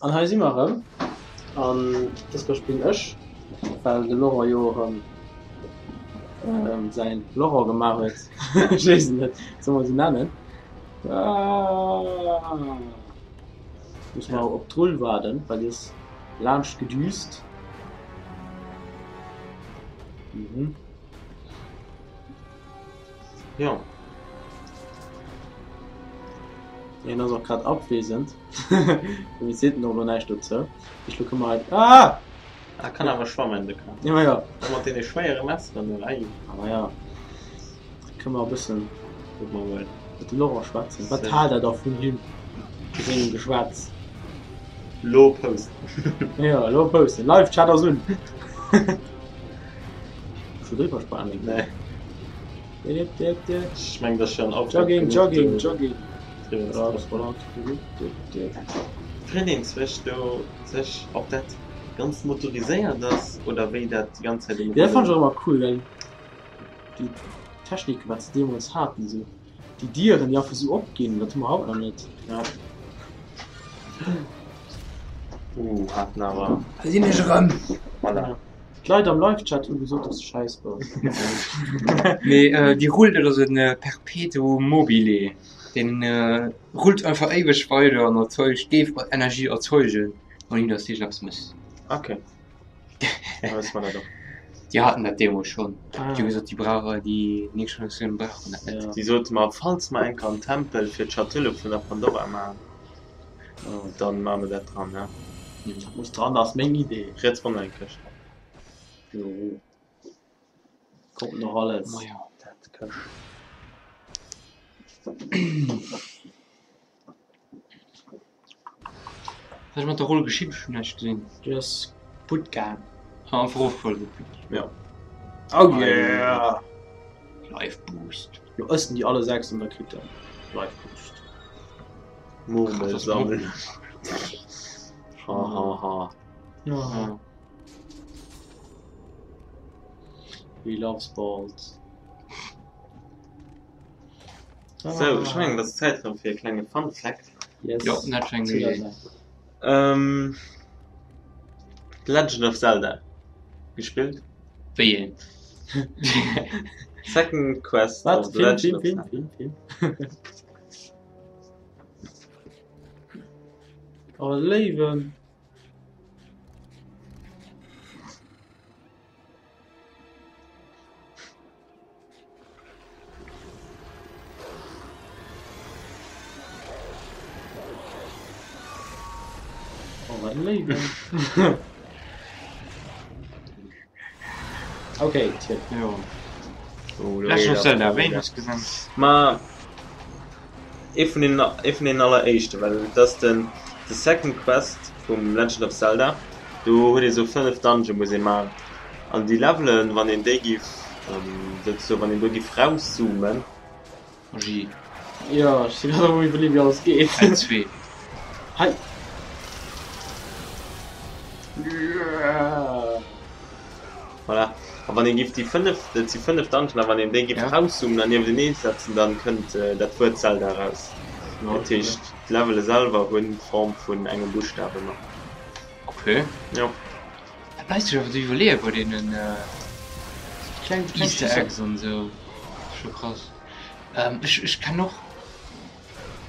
An hei si mer erëm. An dës Kéier spillen ech, well de Laurent jo erëm säin Laurent gemaach huet. Ech weess et net, soll mer esou nennen? Muss mer op d'Rull waarden, well déi ass laanscht gedüst. Mhm. Jo. Hien ass och grad abwesend. Dofir seet en och elo näischt dozou. Ech lo kënne mer hei. Ah! Ah, kann awer schwammen, de Kan. Ja, ma ja. Och mat deene schwéiere Messeren do, ei. Ah, ma ja. Kënne mer e bëssen Kuck mer mol. mat dem Laurent schwätzen. Wat haalt der da vun him, vu sengem Geschwätz? Lo posten. Ja, lo posten. Live-Chat ass un. Scho driwwer sprangen? Nee. Ech meng, dass schon Aufwand Jogging, genuch jogging, do jogging. driwwer ze trëppelen. Freet een sech do sech, ob dat ganz motoriséiert ass oder wéi dat déi ganz Zäit um Ja, dat fand Rullen. ech och ëmmer cool, well déi Technik, wat se deemools haten, esou déi Dieren, déi einfach esou opginn, dat hu mer haut nach net. Ja. Uh, haten awer. Hei sinn ech erëm. Voilà. D'Leit am Live-Chat hu gesot, dass de schäiss bass. Mee déi Rull, dat ass e Perpetuum mobile. Deen rullt einfach éiweg weider an erzeugt, géif Energie erzeugen, ouni dass iergendeppes méchs. Okay. Da wësse mer dat och. Déi haten dat deemools schonn. Déi hu gesot, déi brauchen, déi nächst Generatioun brauchen dat net. Déi sote mer, falls mer eng Kéier en Tempel fir d'Schatulle vun der Pandora maachen, dann maache mer dat dran, ne? Dat muss dran, dat ass meng Idee. Riets ronn eng Këscht. Jo. Kommt nach alles. Majo. Dat Këscht. Wat ass mat der Roll geschitt? Ech hunn näischt gesinn. Déi ass putt gaang. Ah, einfach erofgefall. Jo. Oh yeah! Life Boost. Lo ëssen déi alle 6 an da kritt en Life Boost. Murmel sammeln. Ha ha ha. Ja. He loves balls. Sou, ech mengen, et ass Zäit erëm fir e klenge Fun Fact. Yes. Jo, dat ass eng gutt Idee. Ähm, The Legend of Zelda gespillt? Wéi een? Second Quest Wat? of The Film, Legend Film, of Film, Zelda. Film, Film. Oh, Léiwen. Oh, wat en Léiwen. Okay, Tipp. Jo. Oh, Legend of Zelda, wéi hues de gesinn? Ma ee vun den, ee vun den alleréischten, well et ass den The Second Quest vum Legend of Zelda. Do huet ee sou 5 Dungeon muss ee man. An déi Levelen, wann een déi giff, souzesoen, wann een do giff rauszoomen. Magie. Jo, ech si grad am iwwerleeën, wéi alles geet. L2. Hei! Voilà. A wann een giff déi 5, dat si 5 Dungeon, a wann een déi giff rauszoomen an niewentenee setzen, dann kënnt dat Wuert Zelda eraus. Dat heescht, d'Levele selwer hunn d'Form vun engem Buschstaf ëmmer. Okay. Jo. Dat bleift sech awer ze iwwerleeën bei deenen Easter Eggs an esou. Scho krass. Ech ech kennen och,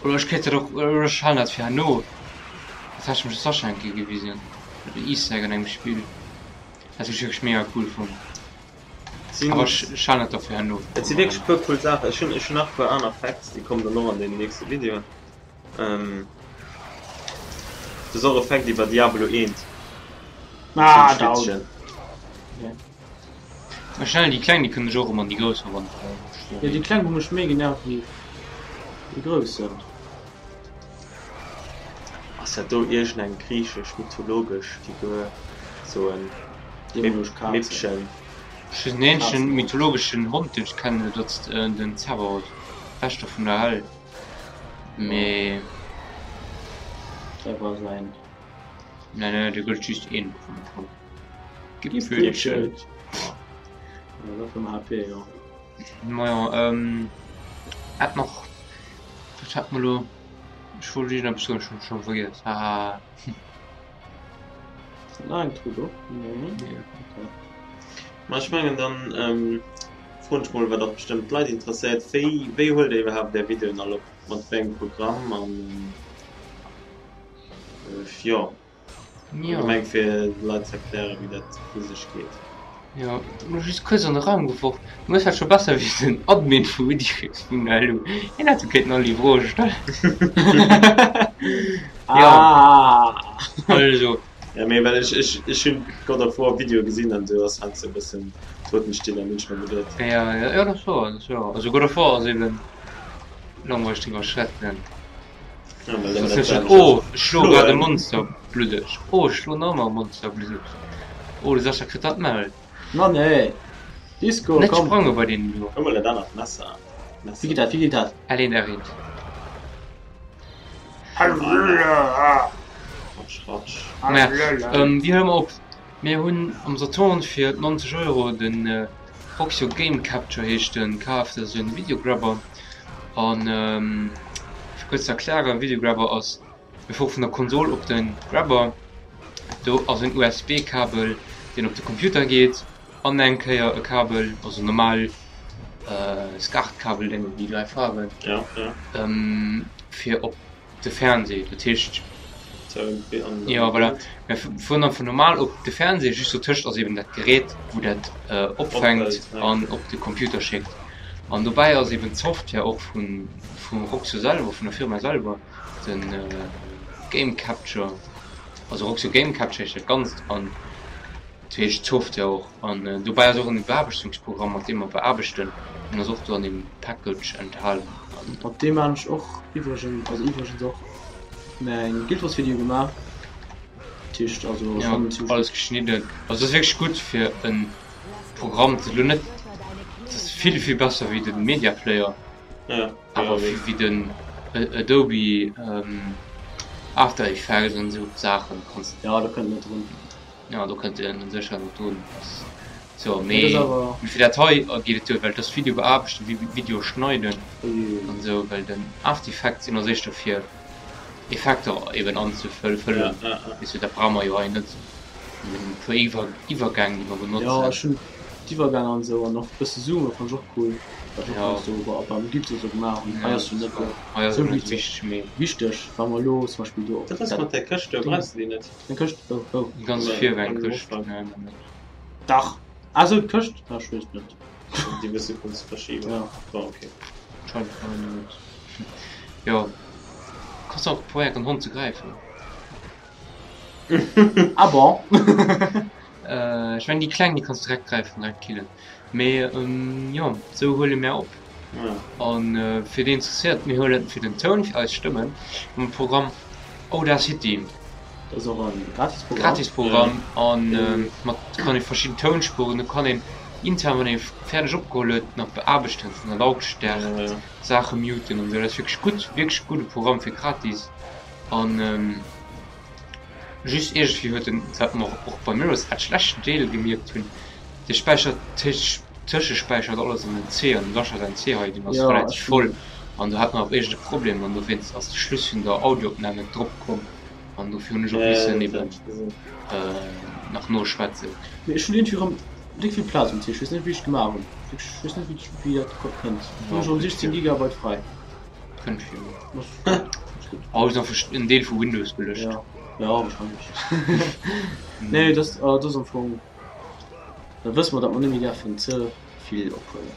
oder ech kéint dat och, oder ech halen dat fir herno, dat hat mech de Sascha eng Kéier gewisen, e Easter Egg an engem Spill, dat hu ech wierklech mega cool fonnt. Awer ech ech halen dat da fir herno. Et si wierklech e puer cool Saachen. Ech hunn ech hunn nach e puer aner Facts, déi kommen dann och an deenen nächste Videoen. Das ass och e Fact iwwer Diablo 1. Ah, down. Ech stellen déi kleng, déi kënnen sech och erëm an déi grouss verwandelen. Jo, déi kleng hu mech méi genervt wéi déi groussen. Ass dat do iergend eng griichesch mythologesch Figur? Sou en Mippchen? Ech weess den eenzegen mythologeschen Hond deen ech kennen, dat ass den Zerberus, Wächter vun der Höll. Mee. Dat war säin. Nee, nee, do gëllt just een vun Gipfelchen. Ja, dat vum HP, jo. Majo, ähm, wat nach? Wat hat mer lo? Ech wollt iergendeppes soen, ech hunn et scho vergiess. Haha. Ass dat nach eng Truh do? Nee. Okay. Ma ech mengen dann froen ech mol wat och bestëmmt d'Leit interesséiert, wéi wéi huelt der iwwerhaapt är Videoen all op, mat wéi engem Programm an jo allgemeng fir de Leit ze erklären wéi dat vu sech geet. Jo, elo just kuerz an de Raum geworf, du hues dat scho besser wéi den Admin vu Videogames.lu, hien hätt jo kéinten all déi Froe stellen. Jo, also. Ja mee well ech ech ech hunn God of War Video gesinn an do ass heiansdo e bëssen Totenstille an hunn ech mer geduet. Ja ja ja dat ass wouer, dat ass wouer. Also God of War ass eben langweileg driwwer schwätzen. Ja, well Dat ëmmer ass dat net selwecht oh ass. ech schloe grad e Schloen. Monster bluddeg, oh ech schloen nach ëmmer e Monster bluddeg, oh de Sascha kritt dat Maul. Ma nee! Disco, Net komm! sprange bei deenen do. Hol mol dat anert Messer. Wéi geet dat, wéi geet dat? L1 R1. Ratsch, ratsch. Naja, wéi huele mer op? Mir hunn am Saturn fir 90 Euro de Roxio Game Capture heescht den kaf. Dat ass en Videograbber. An fir kuerz ze erklären, Videograbber ass, mir fuere vun der Konsol op de Grabber, do ass en USB-Kabel deen op de Computer geet an eng Kéier e Kabel, also normal SCART-Kabel, déi 3 Faarwen, fir op de Fernseh, dat heescht jo voilà, mir fueren einfach normal op de Fernseh, just dotëscht ass eben dat Gerät wou dat opfänkt an op de Computer schéckt. An dobäi ass eben d'Software och vu vu Roxio selwer, vun der Firma selwer, de Game Capture, also Roxio Game Capture heescht dat Ganzt an dat heescht d'Software och. An dobäi ass och en Beaarbechtungsprogramm mat deem mer beaarbechten, deen ass och do an deem Package enthalen. Mat deem han ech och iwwregens, also iwwregens och mäin Guild Wars Video gemaach. Dat heescht also Ja, schon zimmlech alles gutt. geschnidden. Also ass wierklech gutt fir en Programm, dat elo net, dat ass vill vill besser wéi den Media Player, Ja, awer ja, wéi den Adobe After Effects an esou Saachen kanns. Ja, do kënnt net drun. Jo, do kënnt en sécher net drun. So, Mee mee dat ass awer. fir dat hei geet et duer, well et ass Video beaarbechten, Video schneiden an esou, well den After Effects sinn ass éischter fir Effekter eben anzefëllen, weess du, dat brauche mer jo hei net. Mir hunn e puer Iwwer Iwwergäng, déi mer Jo, benotzen. ech hunn d'Iwwergäng an esou an och e bësse Zoome fannt ech och cool, wat ech och Jo. heiansdo bei beim Guide esou gemaach hunn. Hei Ja, ass jo net hei ass esou et net wichteg, wichteg, mee. wichteg, wa mer elo zum Beispill do op Dat ass dat mat där Këscht do, Ding. brauchs de déi net? Eng Këscht? Wou? Wou? Déi ganz Virweng-Këscht. Nee, mer net. Dach! Ah sou, d'Këscht? Ah, ech weess et net. Déi bësse konns verschiben. Ja. Bon, ok. Anscheinend brauch een déi net. Jo, kanns och probéieren den Hond ze gräifen. Ah bon? Ech mengen déi kleng déi kanns direkt gräifen, direkt killen. Mee jo, sou huele mär op. An fir deen interesséiert, mir huelen fir den Toun, fir eis Stëmmen, hu mer Programm Audacity. Dat ass och e gratis Programm. Gratis Programm an mat kann ee verschidden Tounspuren, do kann een intern wann ee fäerdeg opgeholl huet nach beaarbechten vun der Lautstärkt, Saache muten an esou. Dat ass wierklech gutt, wierklech gudde Programm fir gratis an just iergendwéi huet en, wat mer och bei Mirror's Edge leschten Deel gemierkt hunn, dee späichert tëschespäichert alles an den C an den Sascha säin C hei deen ass Ja, relativ ech voll hunn. an do hat mer och iergend e Problem an dowéinst ass de Schluss vun der Audioopnam net drop komm an dofir hunn ech och Ja, missen dat eben hat ech gesinn. nach noschwätzen. Mee ech hunn iergendwéi erëm déck vill Plaz um C. Ech weess net wéi ech gemaach hunn. Ech weess net wéi wéi dat kënnt. Ech hunn Ja, erëm kënnt 16 vir. Gigabyte fräi. Kënnt vir, jo. Ass gutt, ass gutt. Oh, hues einfach en Deel vu Windows gelöscht. Ja, ja wahrscheinlech. Nee, dat dat ass am Fong. Da wësse mer, datt mer net méi däerfen ze vill ophuelen.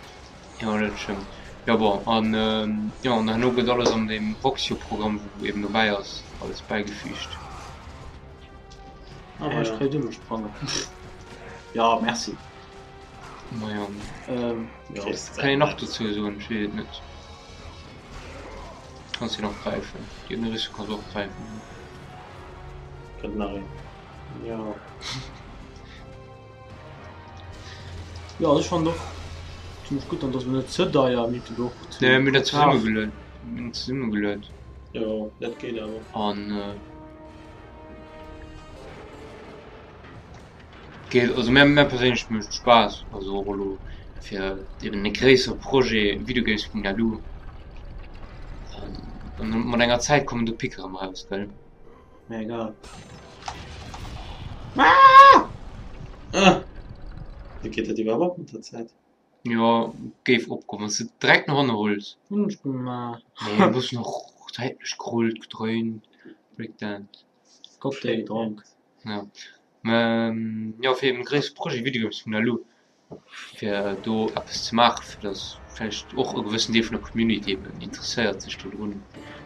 Jo, dat stëmmt. Jo, bon, an jo, an herno gëtt alles an deem Roxio-Programm, wou eben dobäi ass, alles bäigefügt. Ah, ech kann jo duebel sprangen. Jo, merci. Majo. Jo. Wat kann een nach dozou soen? Ech weess et net. Kanns de nach gräifen? Déi Rüstung kanns de och gräifen. Kënnt nach een. Jo. Jo, also ech fannen och zimmlech gutt an dass mer net ze deier, mir hunn och Nee, mir hunn dat zesummegeluet. Mir hunn zesummegeluet. Jo, dat geet awer. An geet, also mär mär perséinlech mécht Spaass, also och elo fir eben e gréissere Projet Videogames.lu. An mat enger Zäit kommen do Picker erëm eraus, gell? Mä egal. Ah! Wéi geet dat iwwerhaapt op mat der Zäit? Jo, géif opgoen, wann s de direkt no hanne rulls. Hunn ech gemaach. Nee, e bëssen och säitlech gerullt, gedréint, Breakdance. Cocktail gedronk. Ja, mä jo, fir eben e gréissere Projet Videogames vun der Lu. fir do eppes ze maachen, fir datt vläicht och e gewëssen Deel vun der Community eben interesséiert sech do drun.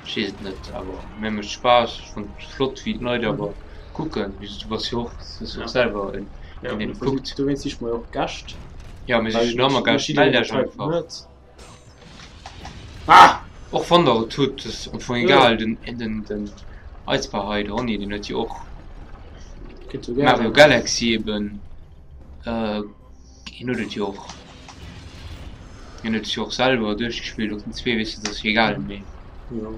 Ech weess et net, awer mir mécht Spaass. Ech fannen et flott wéi d'Leit awer kucken. Wéi du bass jo och, du bass jo och selwer en een deen kuckt. Dowéinst siche mer jo och Gäscht. Jo mir sichen ëmmer Gäscht, mellt iech einfach. Och wann der et hutt, ass am Fong egal. Den den den Eizbar hei, de Ronny, deen huet jo och Mario Galaxy eben. Hien huet et jo och, hien huet et jo och selwer duerchgespillt op den 2, weess de, dat ass jo egal, mee. Jo,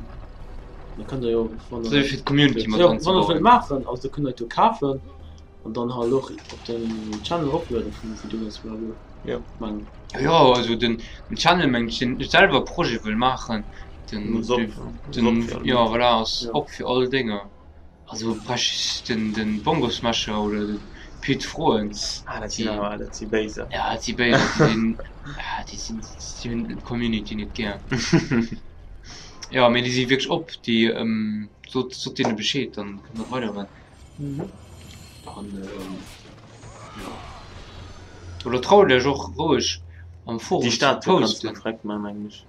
da kënnt der jo, wann der fir d'Community mat anzebauen. Wann der wëllt maachen, also da kënnt der et jo kafen an dann halt och op den Channel eroplueden vum Videogames Blabla. Jo. Mengen. Jo, also den Channel mengen ech, deen selwer Projet wëll maachen, den, den, jo voilà, ass op fir all Dénger. Also brech den den Bongosmasher oder den Pit froen. Ah dat sinn awer dat si Béiser. Ja dat si Béiser, déi sinn ah déi sinn déi hunn d'Community net gär. Jo mee déi si wierklech op, déi sot sot deene Bescheed, dann kënnt der weider ran. An jo oder traut iech och roueg am Forum Déi ze Statue kanns du posten. freck man mengen ech.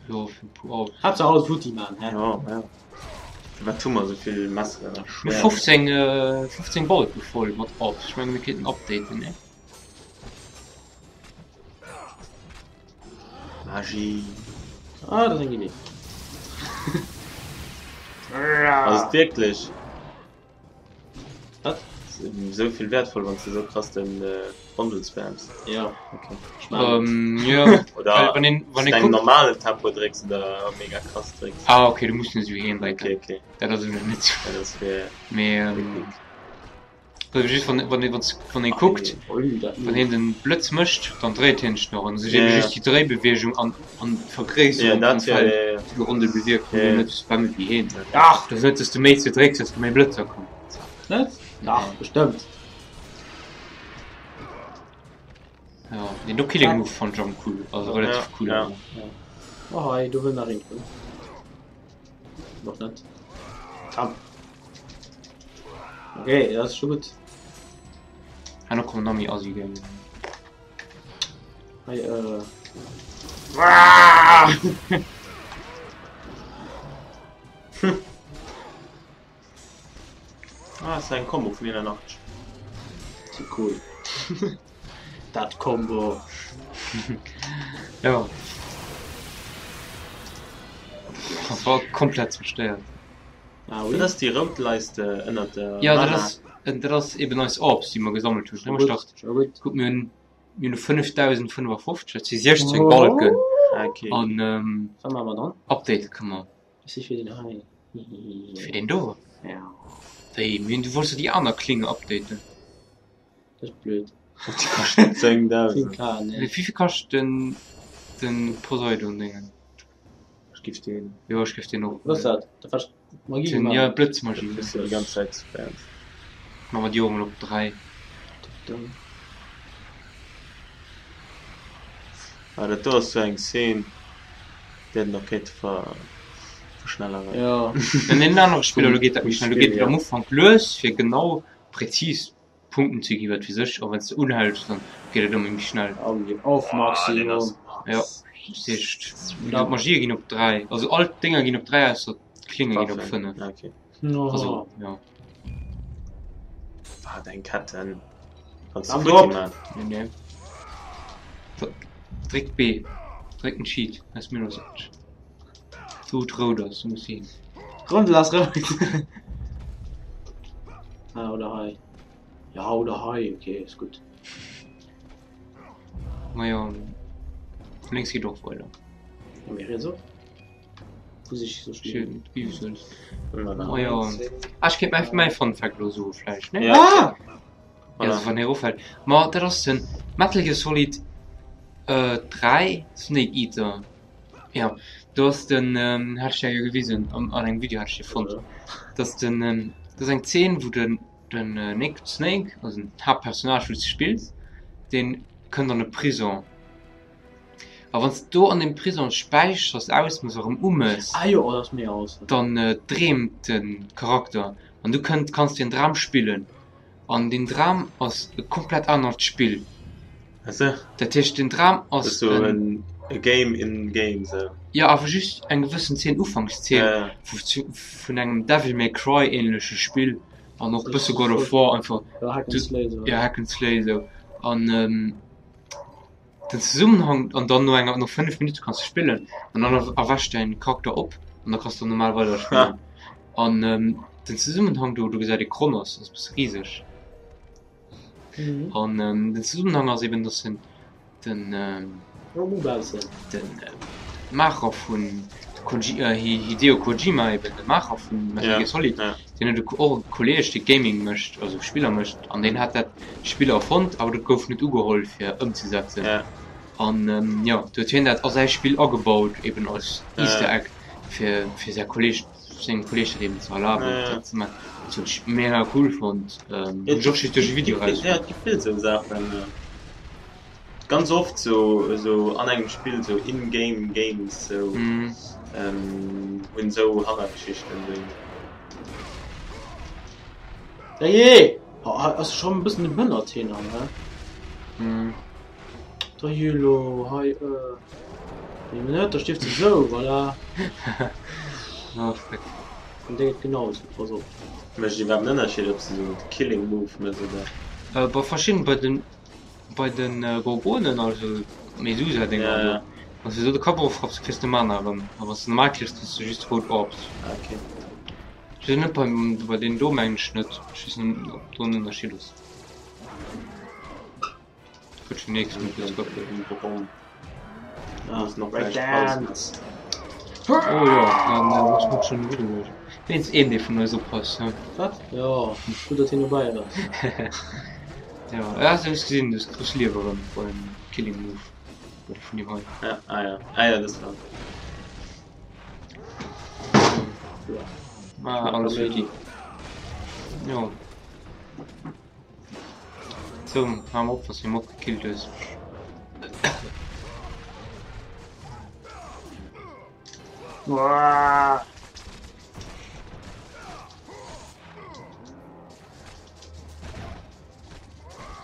Jo fir e puer Euro. Haaptsaach alles futti man, hä? Jo ja. Firwat hu mer esou vill Messeren a Mir Schwäerter? 15, 15 Balke voll mat Orbs. Ech menge mir kéinten updaten, ne? Magie. Ah, dat ass eng Idee. Ass et wierklech? Wat? Esou vill wäertvoll, wann s de esou krass den Rondel spams? Ja. Okay. Ech maan et. Jo, Oder well wann een, wann s ee engem kuckt. normalen Tempo drécks oder mega krass drécks. Ah okay, du muss net esou heem Okay, drécken. okay. Dat ass elo net esou. Dat ass fir Mee fir quick. Also just wann, wann, wann, wann een kuckt, wann hien den Blëtz mécht, dann dréit hien sech nach an. Also Ja, just déi Dréibeweegung an, an ja, d'Vergréisserung vum dat ja, Feld, ja, ja. déi de Rondel bewierkt, Ja, ja. net esou spammen wéi hien. Dach! Dat ass net, dass du méi ze drécks, desto méi Blëtzer kommen. Net? Dach, bestëmmt. Ja, deen do Killing Move fand ech am cool, also relativ Ja, cool. ja, awer. ja. Oh hei, do wëll nach een drun. Noch net. Komm. Okay, dat ass scho gutt. Herno kommen nach méi Assi Gamer. Hei, äh. Ah, ass eng Combo vun 81. Zu cool. Dat Combo. Ja. Das war komplett zerstéiert. Ah oui. Dat ass déi rout Leiste ënnert der Ja, dat Mana. ass, dat ass eben eis Orbs, déi mer gesammelt hunn. Scho Ech gutt, dacht, scho gutt. kuck, mir hunn, mir hunn 5055, dat si 16 Balken. Ah, okay. An ähm, Wat maache mer dann? Update kënne mer. Ech si fir den hei. Fir deen do? Ja. Wéi, mir hunn, du wollts jo déi aner Klinge updaten. Dat ass blöd. Déi kaschten 10.000. 10K, nee. Wéi vill kascht den, den Poseidon-Déngen? Ech giff deen. Jo, ech giff deen och. Wat ass dat? Dat war Magie Den, gemaach. ja, Blëtzmagie. Dat kriss du déi ganz Zäit spammt. Maache mer déi och emol op 3. Ah, dat do ass sou eng Szene, déi hätt een och kéinte ver verschnelleren. Ja. An deenen anere Spiller, do geet dat méi Vum schnell. Do geet Spill et am hier. Ufank lues, fir genau prezis Punkten ze ginn, wat weess ech. A wann s de unhäls, dann geet et ëmmer méi schnell. Auf Oh, deen ass Maximum. Ja, dat heescht, d'Magie ginn op 3, also all d'Dénger ginn op 3, ausser d'Klinge ginn op Waffen. 5. Ah, okay. Also, ja. Wat eng Ketten. Kanns du Am futti Drop. man. Nee, nee. Dréck B. Dréck den Cheat. Ass mir los. Wou et rout ass, muss hin. Rondel ass rout. Ah, oder hei. Ja, oder hei. Okay, ist gut. Majo, lénks geet och weider. Ja, mir riets och. Wou sich so Schön, schnell. wéi du wëlls. Oh jo. Ah, ech kéint mäi, mäi Fun Fact elo soe vläicht, ne? Ja, Ah! Ja, also wann hie eroffält. Ma dat ass den Metal Gear Solid 3 Snake Eater. Jo, do ass den, hat ech der jo gewisen, an engem Video hat ech dee fonnt, dass den, dat ass eng Zeen, wou de. Den Naked Snake, also den Haaptpersonnage wou s de spills, deen kënnt an e Prison. A wann s de do an deem Prison späichers, ausmëss a rëm umëss, Ah jo, oh dat ass mega awesome. dann dreemt de Charakter an du kënnt kanns den Dram spillen. An deen Dram ass e komplett anert Spill. Ach sou. Dat heescht den Dram Das ass ist so en. en e Game in Game sou. Jo, awer just eng gewëssen Zeen, Ufankszeen Ja, ja. vu vun engem Devil May Cry ähnleche Spill an och bësse God of War einfach. Ja, Hack and Slay sou. Ja, Hack and Slay sou. An den Zesummenhang an dann no enger no 5 Minutte kanns du spillen an dann erwächt däin Charakter op an da kanns du normal weider spillen. An den Zesummenhang do, do gesäit ee Kronos, ass e bësse riseg. Mhm. An den Zesummenhang ass eben, dass den den den Maacher vun Hideo Kojima eben, de Maacher vun Metal Gear Solid, deen huet och e Kolleeg dee Gaming mécht, also Spiller mécht an deen hat dat Spill erfonnt, awer dat gouf net ugeholl fir ëmzesetzen. An jo, du huet hien dat a säi Spill agebaut eben als Easter Egg fir fir säi Kolleeg sengem Kolleeg dat eben ze erlaben dat ze man. Dat hunn ech mega cool fonnt. Hunn ech och just duerch e Video erausfonnt. Jo, et gi vill esou Saachen. Ganz oft sou sou an engem Spill sou in-game games sou hunn sou Hannergeschichten drin. Dajee! Ass schon e bëssen e Bënnert heen an he? Dajee lo hei déi Minutt, da stierft se sou, voilà. Oh fuck. An déi et genau sou, pass op. Mécht iwwerhaapt en Ënnerscheed ob s de sou de Killing Move mëss oder? Bei verschidden, bei den Bei den Gorgonen, also Medusa-Dinger do, wann s de do de Kapp erofrapps, kriss de Mana erëm, a wann s de normal kills, kriss de just rout Orbs. Ah, okay. Ech weess net, bei deenen do mengen ech net, ech weess net ob do en Ënnerscheed ass. Gutt, den nächsten huet jetzt gutt. Ah, ist noch gleich draußen. Oh jo, dann muss mer schon e Video maachen. Wéinst een dee vun eis oppasst, he? Wat? Jo, gutt datt hien dobäi ass. Ja, ja hast du gesinn, du kriss Liewe rëm beim Killing Move bei vun deem hei. Ja, ah ja, ah ja, das war. Ja. Ah, alles futti. Jo. So, hal mol op, was de Mob gekillt hues.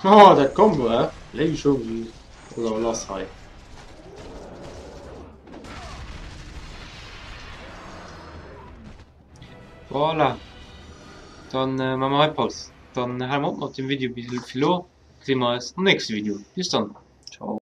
Oh, dat Combo, hä? Léi Schoul, ass awer lass hei. Voilà. Dann äh, machen wir hei Paus. Dann halen wir op mat dem Video bis elo. Gesinn mer eis am nächste Video. Bis dann. Ciao.